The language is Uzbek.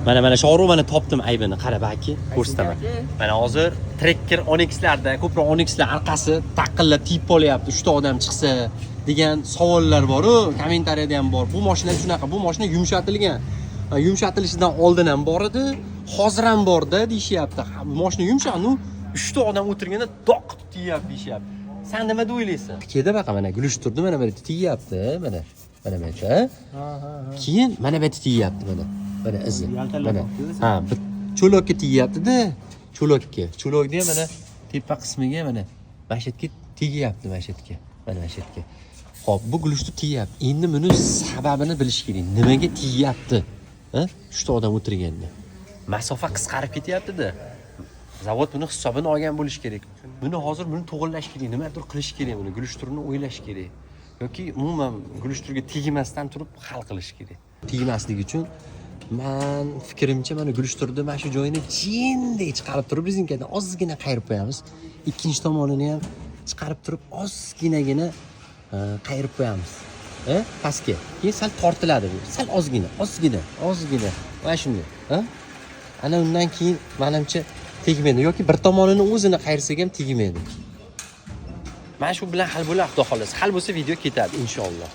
Mana, mana, Shohruh, mana, topdim aybini. Qara, baki, ko'rsataman. Mana, hozir Tracker Onixlarda, ko'proq Onixlar orqasi taqillab tiyib qolyapti, uchta odam chiqsa degan savollar bor-u, kommentariyada ham bor. Bu mashina shunaqa, bu mashina yumshatilgan. Ha, yumshatilishidan oldin ham bor edi, hozir ham borda deyishyapti. Ha, bu mashina yumshoq, ну, uchta odam o'tirganda doq qilib tiyyapti deyishyapti. San nima deb o'ylaysan? Keda baqa, mana, глушитель ni mana bu yerda tiyyapti, mana. Mana bu yerda. Ha ha ha. Keyin mana bu yerda tiyyapti, mana. Mana izi. Yaltillab Mana. qolibdi o'zi. Ha, bir cho'lokka tiyyapti-da. Cho'lokka. Cho'lokni ham mana tepa qismiga, mana shu yerga tegyapti, mana shu yerga. Mana shu yerga. Xo'p, bu глушитель tiyyapti. Endi buni sababini bilish kerak. Nimaga tiyyapti? Ha? Uchta odam o'tirganda. Masofa qisqarib ketyapti-da. Zavod buni hisobini olgan bo'lishi kerak. Buni hozir, buni to'g'irlash kerak, nimadir qilish kerak buni, глушитель ni o'ylash kerak. Yoki umuman глушитель ga tegmasdan turib hal qilish kerak. Tegmasligi uchun man fikrimcha, mana, глушитель ni mana shu joyini jinday chiqarib turib, rezinkadan ozgina qayirib qo'yamiz. Ikkinchi tomonini ham chiqarib turib, ozginagina qayirib qo'yamiz. E, pastga. Keyin sal tortiladi bu. Sal ozgina, ozgina, ozgina. Mana shunday. Ha? Ana undan keyin manimcha tegmaydi yoki bir tomonini o'zini qayirsak ham tegmaydi. Mana shu bilan hal bo'ladi, xudo xohlasa. Hal bo'lsa, video ketadi inshaalloh.